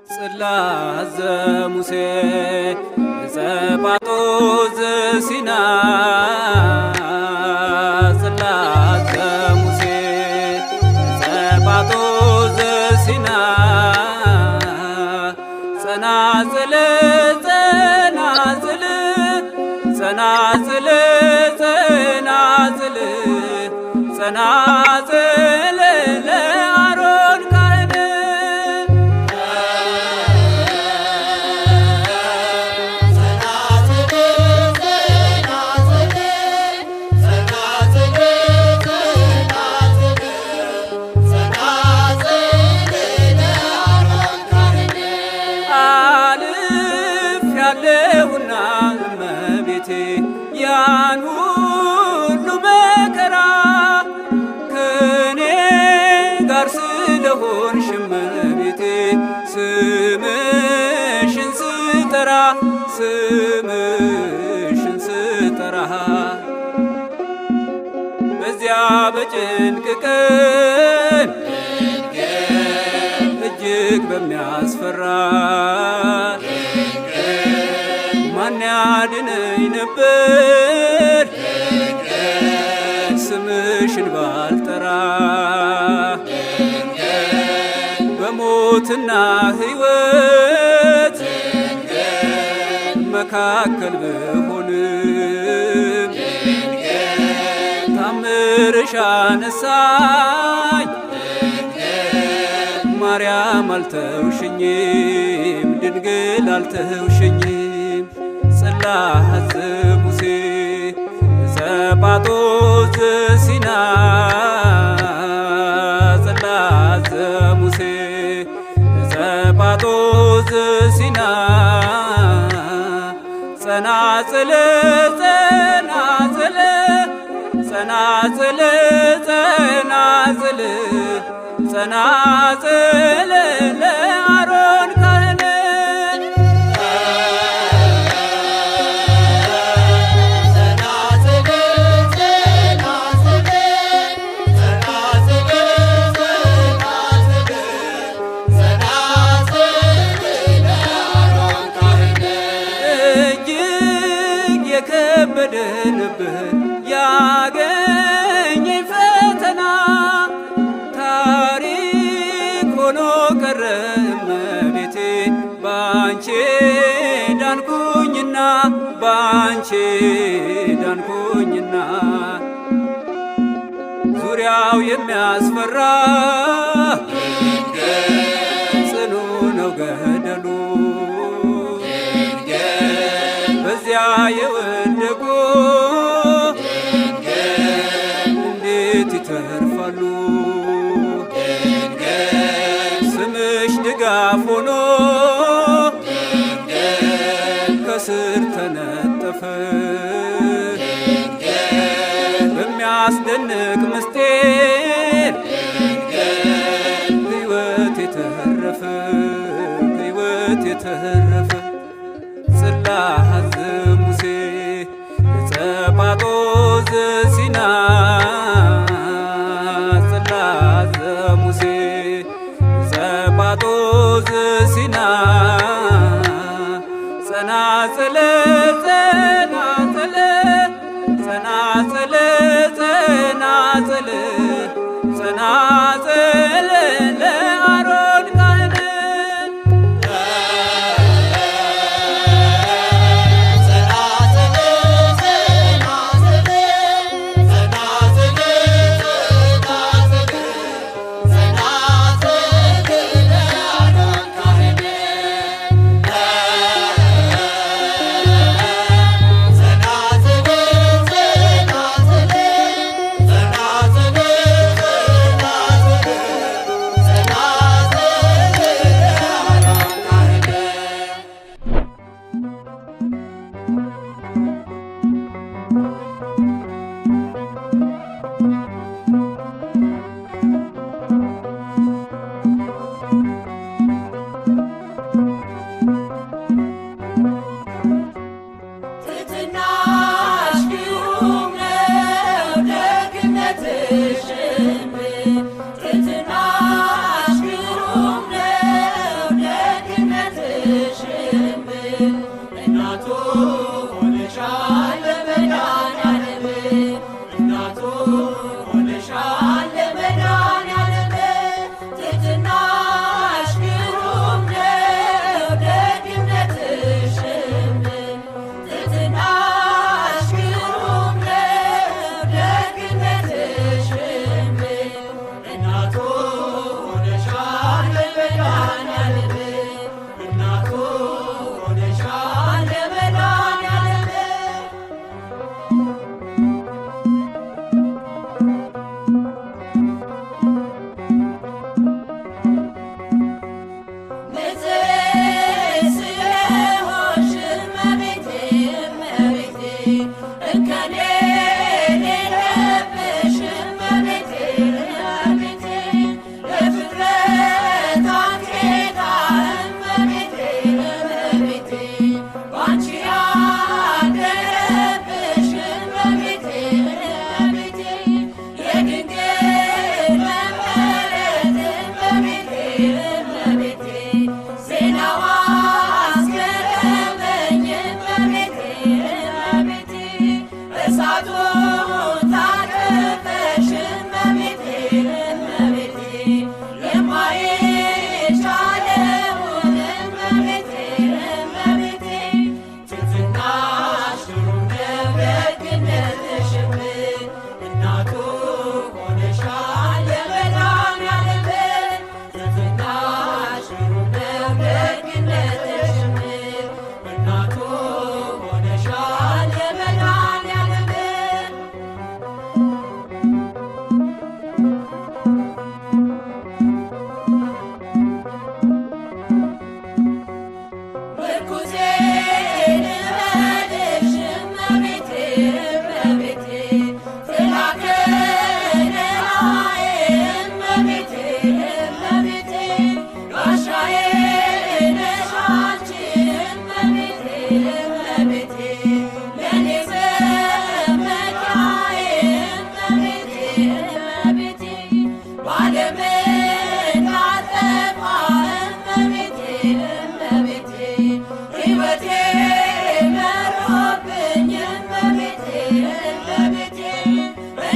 ጽላተ ሙሴ ዘጳጦስ ዘሲና፣ ጽላተ ሙሴ ዘጳጦስ ዘሲና፣ ጸናጽል ጸናጽል ጸናጽል ጸናጽል ጸናጽል ለአሮን ካህን። ጸናጽል ጸናጽል ጸናጽል ጸናጽል ጸናጽል ለአሮን ካህን። አልፍ ያለሁና እመቤቴ ያን ሁሉ መከራ፣ ከኔ ጋር ስለሆንሽ እመቤቴ ስምሽን ስጠራ፣ ስምሽን ስጠራ፣ በዚያ በጭንቅ ቀን እጅግ በሚያስፈራ ማን ያድነኝ ነበር ስምሽን ባልጠራ? በሞትና ሕይወት መካከል ብሆንም ታምርሽ አነሳኝ፣ ማርያም አልተውሽኝም፣ ድንግል አልተውሽኝም። ጽላተ ሙሴ ዘጳጦስ ዘሲና፣ ጽላተ ሙሴ ዘጳጦስ ዘሲና፣ ጸናጽል ጸናጽል ጸናጽል ጸናጽል ጸናጽል ለአሮን ካህን። ጸናጽል ጸናጽል ጸናጽል ጸናጽል ጸናጽል ለአሮን ካህን። እጅግ የከበደ ነበር ያገኘኝ ፈተና፣ ታሪክ ሆኖ ቀረ እመቤቴ ባንቺ ዳንኩኝና፣ ባንቺ ዳንኩኝና። ዙሪያው የሚያስፈራ ጽኑ ነው ገደሉ፣ በዚያ የወደቁ እንዴት ይተርፋሉ? ስምሽ ድጋፍ ሆኖ ከስር ተነጠፈ፣ በሚያስደንቅ ምስጢር ሕይወት የተረፈ፣ ሕይወት የተረፈ። ጽላተ ሙሴ ዘጳጦስ ዘሲና፣ ጽላተ ሙሴ ዘጳጦስ ዘሲና፣ ጸናጽል ጸናጽል ጸናጽል ጸናጽል ጸናጽል ለአሮን ካህን። ጸናጽል ጸናጽል ጸናጽል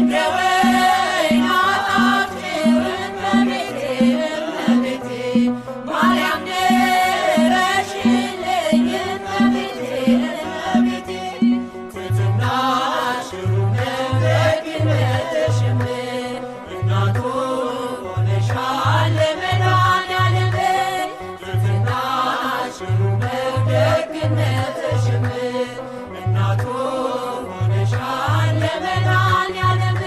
እንደ ወይን አጣፍጪው እመቤቴ እመቤቴ ማርያም ድረሽልኝ እመቤቴ እመቤቴ ትሕትናሽ ግሩም ነው ደግነትሽም እናቱ ሆነሻል ለመድኃኔዓለም ትሕትናሽ ግሩም ነው ደግነትሽም እናቱ ሆነሻል ለመድኃኔዓለም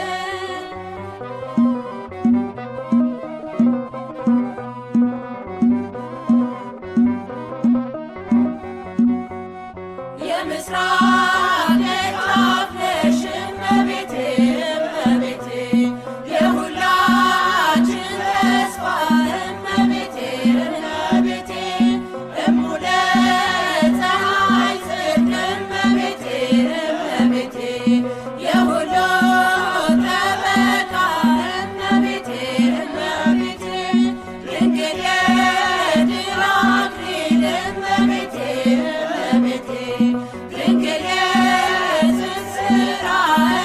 የምስራቅ ደጃፍ ነሽ እመቤቴ እመቤቴ የሁላችን ተስፋ እመቤቴ እመቤቴ እሙለ ፀሐይ ጽድቅ እመቤቴ እመቤቴ የሁሉ ጠበቃ እመቤቴ እመቤቴ ድንግል የድል አክሊል እመቤቴ እመቤቴ ድንግል የጽንስራ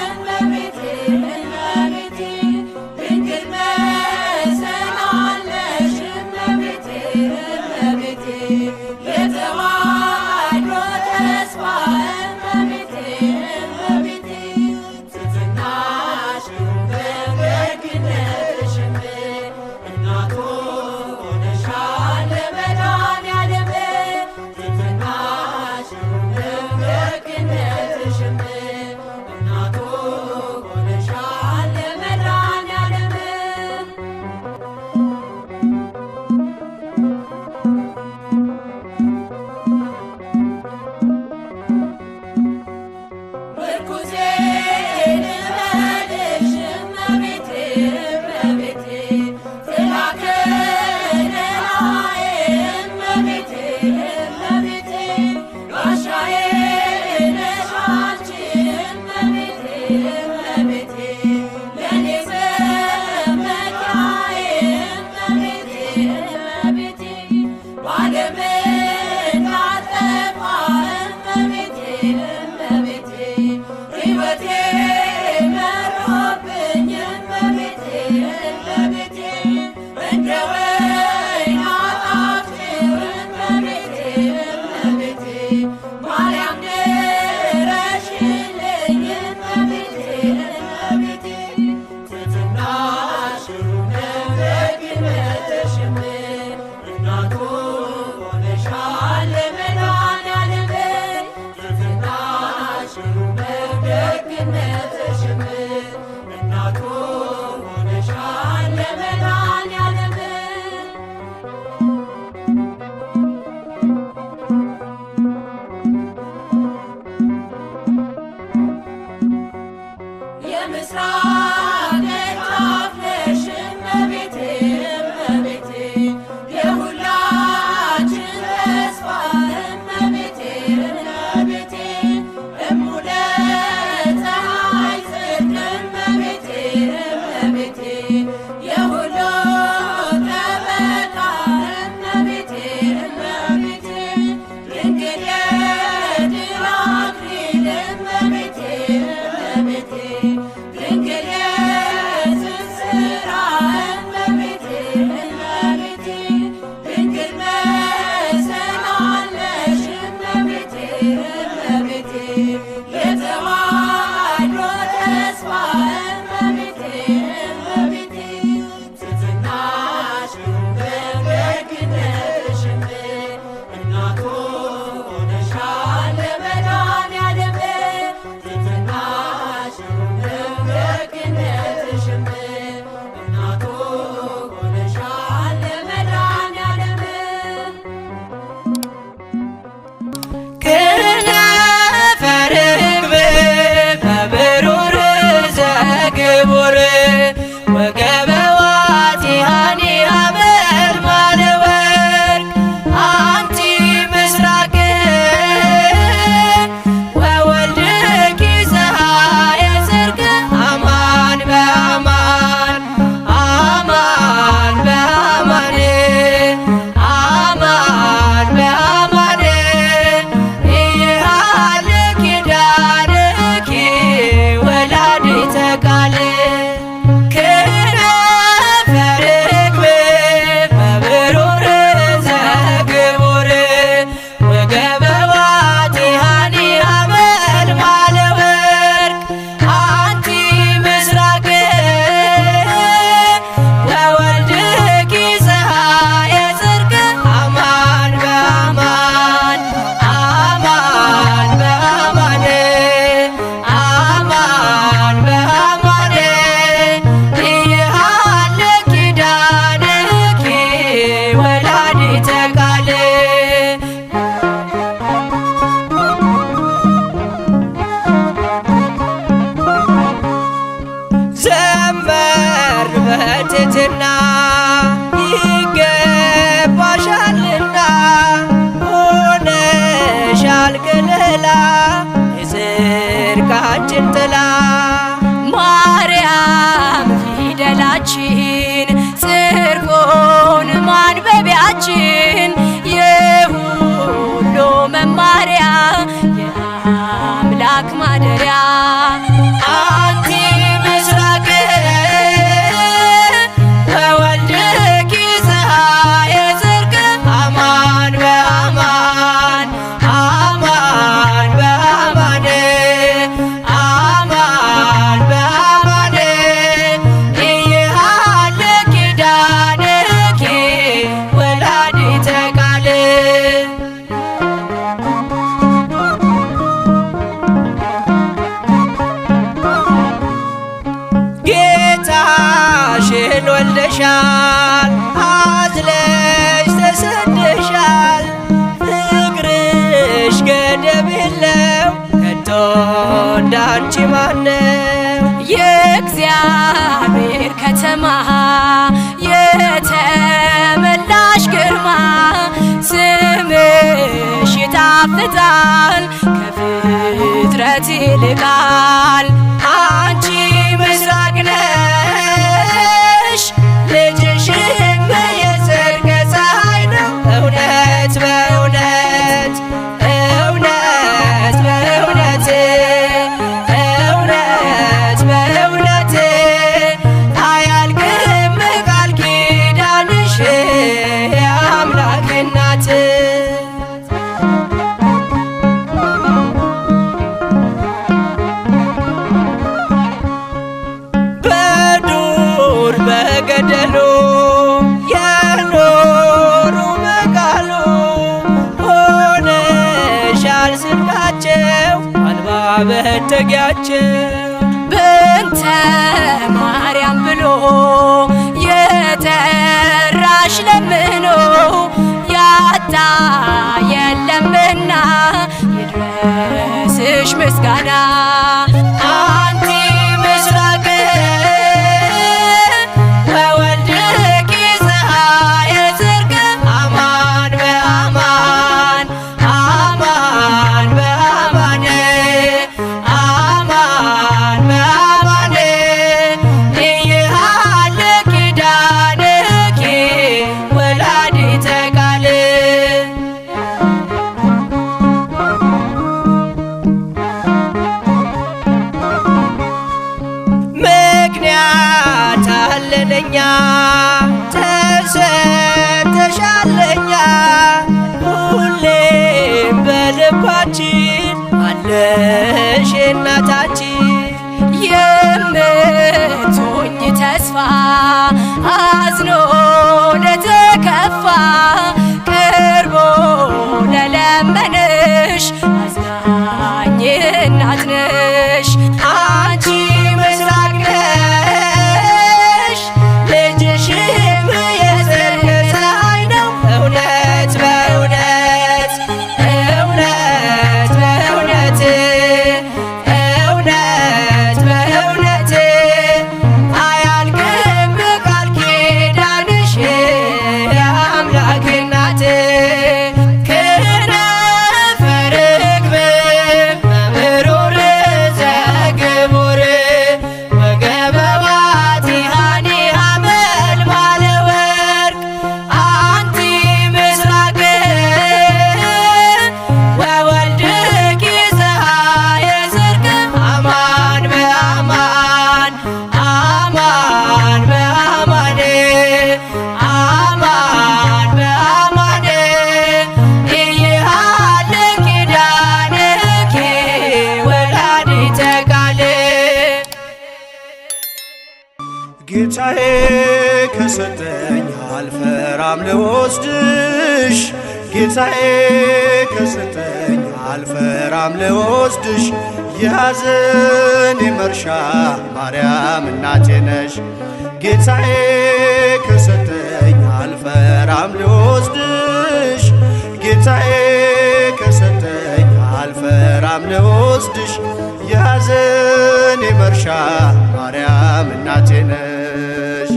እመቤቴ እመቤቴ ድንግል መሰላል ነሽ እመቤቴ እመቤቴ የተዋሕዶ ተስፋ እመቤቴ እመቤቴ ትሕትናሽ ግሩም ነው ደግነትሽም እናቱ ሆነሻል ለመድኃኔዓለም ትሕትናሽ ግሩም ነው ደግነትሽም እናቱ ሆነሻል ለመድኃኔዓለም ምርኩዜ ልበልሽ እመቤቴ እመቤቴ ጥላ ከለላዬ እመቤቴ እመቤቴ ጋሻዬ ነሽ አንቺ እመቤቴ እመቤቴ ለእኔ መመኪያዬ እመቤቴ እመቤቴ በዓለም እንዳልጠፋ እመቤቴ እመቤቴ ሕይወቴ መሮብኝ እመቤቴ እመቤቴ እንደ ወይን አጣፍጪው እመቤቴ እመቤቴ ማርያም ድረሽልኝ እመቤቴ እመቤቴ ትሕትናሽ ግሩም ነው ደግነትሽም እናቱ ሆነሻል ለመድኃኔዓለም ትሕትናሽ ግሩም ነው ደግነትሽም እናቱ ሆነሻል ለመድኃኔዓለም የምስራቅ ደጃፍ ነሽ እመቤቴ እመቤቴ የሁላችን ተስፋ እመቤቴ እመቤቴ እሙለ ፀሐይ ጽድቅ እመቤቴ እመቤቴ የሁሉ ጠበቃ እመቤቴ እመቤቴ ድንግል የድል አክሊል እመቤቴ እመቤቴ ድንግል በትሕትና ይገባሻልና ሆነሻል ከለላ የጽድቃችን ጥላ። ማርያም ፊደላችን ጽድቁን ማንበቢያችን የሁሉ መማሪያ የአምላክ ማደሪያ። አንቲ ምስራቅ ወወልድኪ ፀሐየ ጽድቅ አማን በአማን አማን በአማን አማን በአማን ኢይሃልቅ ኪዳንኪ ወላዲተ ቃል። ጌታሽን ወልደሻል አዝለሽ ተሰደሻል ፍቅርሽ ገደብ የለው ከቶ እንዳንቺ ማነው? የእግዚአብሔር ከተማ የተመላሽ ግርማ ስምሽ ይጣፍጣል ከፍጥረት ይልቃል። አንቺ ምስራቅ ነሽ ልጅሽም የጽድቅ ፀሐይ ነው። እውነት በእውነት እውነት በእውነት እውነት በእውነት አያልቅም ቃል ኪዳንሽ የአምላክ እናት። በዱር በገደሉ የኖሩ በቃሉ ሆነሻል ስንቃቸው አልባ መጠጊያቸው። በእንተ ማርያም ብሎ የጠራሽ ለምኖ ያጣ የለምና ይድረስሽ ምስጋና። አንቲ ምስራቅ ወወልድኪ ፀሐየ ጽድቅ አማን በአማን አማን በአማን አማን በአማን ኢይሃልቅ ኪዳንኪ ወላዲተ ቃል። ምክንያት አለለኛ ተሰጥተሻለኛ ሁሌም በልባችን አለሽ እናታችን። የምትሆኝ ተስፋ አዝኖ ለተከፋ ቀርቦ ለለመነሽ አጽናኝ እናት ነሽ። አንቺ ምስራቅ ነሽ ልጅሽም የጽድቅ ፀሐይ ነው። እውነት በእውነት እውነት በእውነት እውነት በእውነት አያልቅም ቃል ኪዳንሽ የአምላክ እናት። ክነፈ ርግብ በብሩር ዘግቡር ወገበዋቲሃኒ ሐመልማለ ወርቅ አንቲ ምስራቅ ወወልድኪ ፀሐየ ጽድቅ አማን በአማን አማን በአማን አማን በአማን ኢይሃልቅ ኪዳንኪ ወላዲተ ቃል። ጌታዬ ከሰጠኝ አልፈራም ልወስድሽ፣ ጌታዬ ከሰጠኝ አልፈራም ልወስድሽ፣ የሐዘኔ መርሻ ማርያም እናቴ ነሽ። ጌታዬ ከሰጠኝ አልፈራም ልወስድሽ፣ ጌታዬ ከሰጠኝ አልፈራም ልወስድሽ፣ የሐዘኔ መርሻ ማርያም እናቴ ነሽ።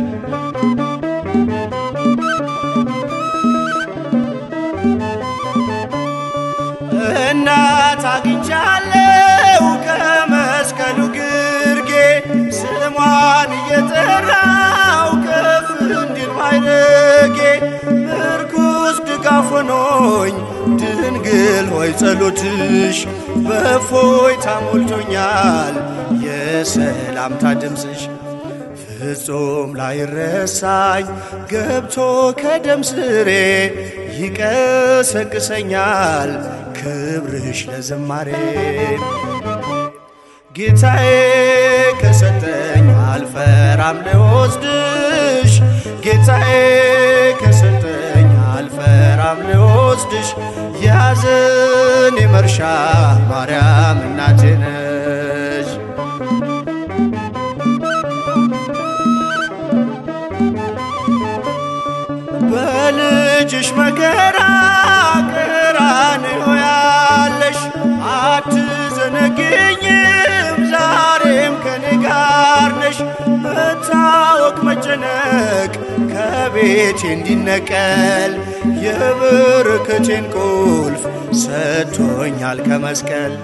ጸሎትሽ በእፎይታ ሞልቶኛል የሰላምታ ድምፅሽ። ፍጹም ላይረሳኝ ገብቶ ከደም ስሬ ይቀሰቅሰኛል ክብርሽ ለዝማሬ። ጌታዬ ከሰጠኝ አልፈራም ልወስድሽ፣ ጌታዬ ከሰጠኝ አልፈራም ልወስድሽ፣ የሐዘኔ መርሻ ማርያም እናቴ ነሽ። በልጅሽ መከራ ቀራንዮ ያለሽ አትዘነግኝም ዛሬም ከኔ ጋር ነሽ። መታወክ መጨነቅ ከቤቴ እንዲነቀል የበረከቴን ቁልፍ ሰጥቶኛል ከመስቀል።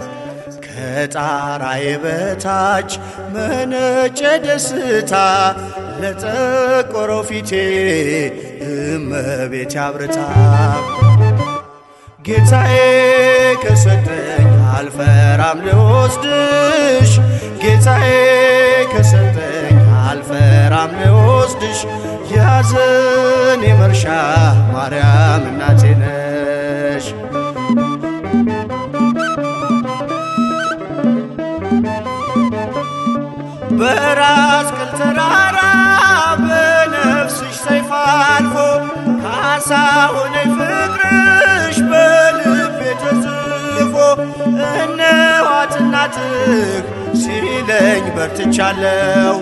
ከጣራዬ በታች መነጨ ደስታ ለጠቆረው ፊቴ እመቤቴ አብርታ። ጌታዬ ከሰጠኝ አልፈራም ልወስድሽ፣ ጌታዬ ከሰጠኝ አልፈራም ልወስድሽ፣ የሐዘኔ መርሻ ማርያም እናቴ ነሽ። በራስ ቅል ተራራ በነፍስሽ ሰይፍ አልፎ ካሳ ሆነኝ ፍቅርሽ በልቤ ተጽፎ። እነኋት እናትህ ሲለኝ በርትቻለሁ፣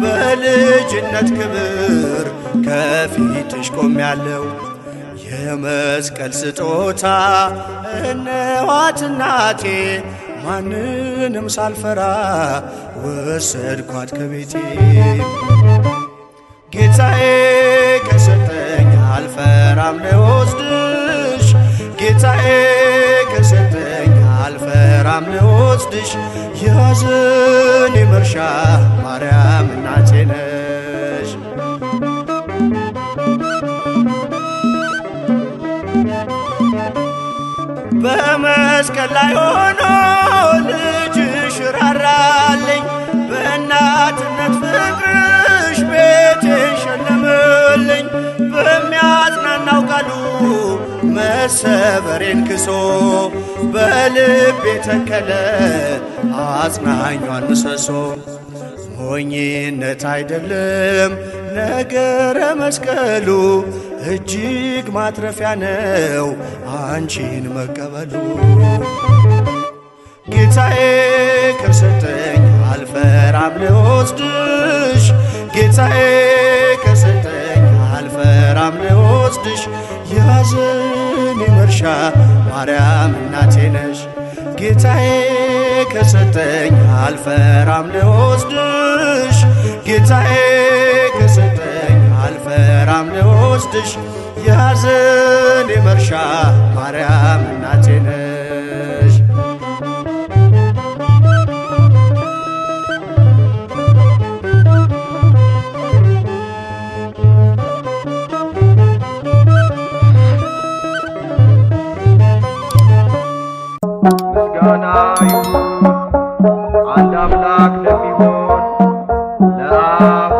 በልጅነት ክብር ከፊትሽ ቆሜያለሁ። የመስቀል ስጦታ እነኋት እናቴ፣ ማንንም ሳልፈራ ወሰድኳት ከቤቴ። ጌታዬ ከሰጠኝ አልፈራም ልወስድሽ፣ ጌታዬ ከሰጠኝ አልፈራም ልወስድሽ፣ የሐዘኔ መርሻ ማርያም እናቴ ነሽ። በመስቀል ላይ ሆኖ ልጅሽ ራራልኝ፣ በእናትነት ፍቅርሽ ቤቴን ሸለመልኝ። በሚያጽናናው ቃሉ መሰበሬን ክሶ በልቤ ተከለ አጽናኟን ምሰሶ። ሞኝነት አይደለም ነገረ መስቀሉ፣ እጅግ ማትረፊያ ነው አንቺን መቀበሉ። ጌታዬ ከሰጠኝ አልፈራም ልወስድሽ፣ ጌታዬ ከሰጠኝ አልፈራም ልወስድሽ፣ የሐዘኔ መርሻ ማርያም እናቴ ነሽ። ጌታዬ ከሰጠኝ አልፈራም ልወስድሽ፣ ጌታዬ ከሰጠኝ አልፈራም ልወስድሽ፣ የሐዘኔ መርሻ ማርያም እናቴ ነሽ። ምስጋና ይሁን አንድ አምላክ ለሚሆን ለአብ